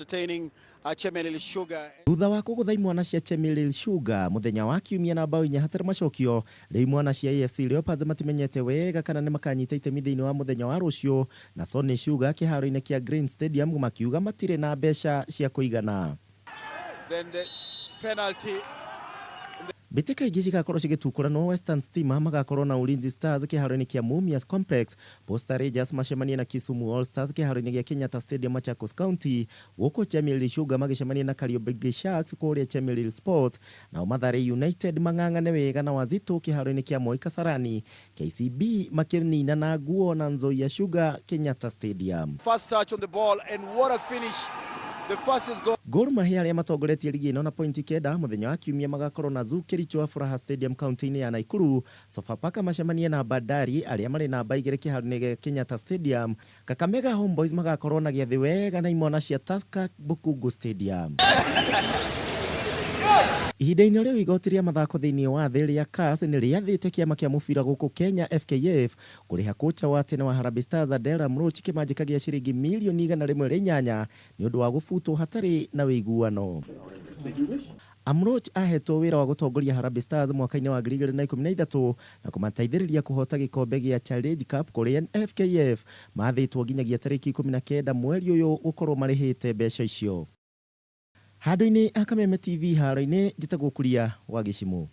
Entertaining Chemelil Sugar. Thutha wa kũgũtha imwana cia Chemelil Sugar mũthenya wa Kiumia na mbaũ inya hatarĩ macokio, rĩu imwana cia AFC Leopards matimenyete wega kana nĩmakanyita itemi thĩinĩ wa mũthenya wa rũciũ na Sony Sugar kĩharo-inĩ kĩa Green Stadium makiuga matirĩ na mbeca cia kũigana. Then the penalty. Mbĩtĩka ingĩ cigakorwo cigĩtukũranwo Western Stima magakorwo na Ulinzi Stars kĩharo-inĩ kĩa Mumias Complex, Posta Rangers macemanie na Kisumu All Stars kĩharo-inĩ gĩa Kenyatta Stadium Machakos County, gũkũ Chemelil Sugar magĩcemania na Kariobangi Sharks kũrĩa Chemelil Sports, nao Mathare United mang'ang'ane wega na Wazito kĩharo-inĩ kĩa Moi Kasarani, KCB makĩnina na nguo na Nzoia Sugar Kenyatta Stadium. First touch on the ball and what a finish. The fastest goal. Gor Mahia arĩa matongoretie rigi ĩno na pointi kenda, mũthenya wa Kiumia magakorwo na Zoo Kericho wa Furaha Stadium kaunti-inĩ ya Nakuru. Sofapaka macemanie na Bandari arĩa marĩ namba igĩrĩ kĩharo-inĩ gĩa Kenyatta Stadium. Kakamega Homeboyz magakorwo na gĩathĩ wega na imwana cia Tusker Bukungu Stadium. Ihinda-inĩ o rĩu igoti rĩa mathako thĩinĩ wa thĩ rĩa CAS nĩ rĩathĩte kĩama kĩa mũbira gũkũ Kenya FKF kũrĩha kũcha wa tene wa Harambee Stars Adel Amrouche kĩmanjĩka gĩa ciringi mirioni 108 nĩ ũndũ wa gũbutwo hatarĩ na ũiguano. Amrouche ahetwo wĩra wa gũtongoria Harambee Stars mwaka-inĩ wa 2013 na kũmateithĩrĩria kũhota gĩkombe gĩa Challenge Cup kũrĩa FKF mathĩtwo nginyagia tarĩki 19 mweri ũyũ gũkorwo marĩhĩte mbeca icio. Handũ-inĩ ha Kameme TV haro-inĩ njĩtagwo Kuria wa Gĩcimũ.